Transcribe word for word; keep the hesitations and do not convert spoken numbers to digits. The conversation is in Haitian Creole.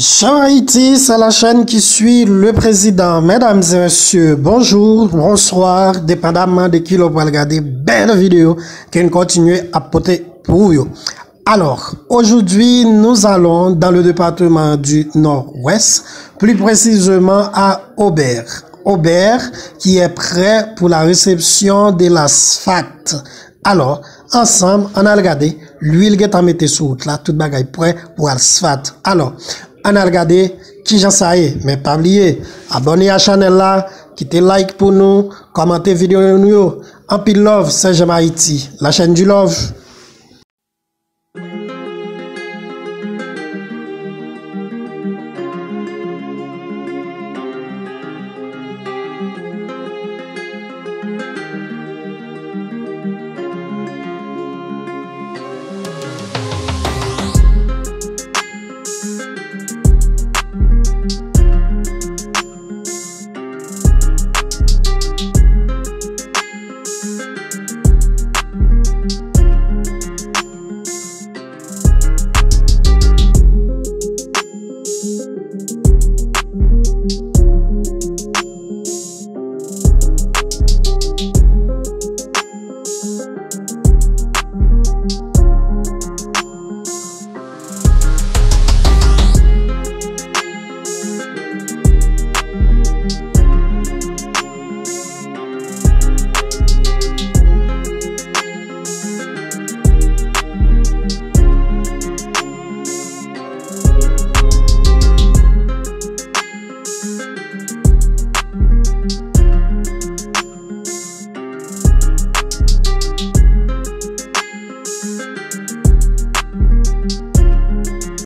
Chère Haïti, c'est la chaîne qui suit le président. Mesdames et messieurs, bonjour, bonsoir, dépendamment de qui l'on va regarder, belle vidéo que nous continuons à porter pour vous. Alors, aujourd'hui, nous allons dans le département du Nord-Ouest, plus précisément à Aubert. Aubert qui est prêt pour la réception de l'ASFHT. Alò, ansanm, ann al gade, lwil gentan mete sou wout la, tout bagay prè pou asfalt. Alò, ann al gade kijan sa ye. Men pa bliye, abòne a chanèl la, kite like pou nou, kòmante videyo nou yo. Anpil love, Saint James Haïti, la chaîne du love.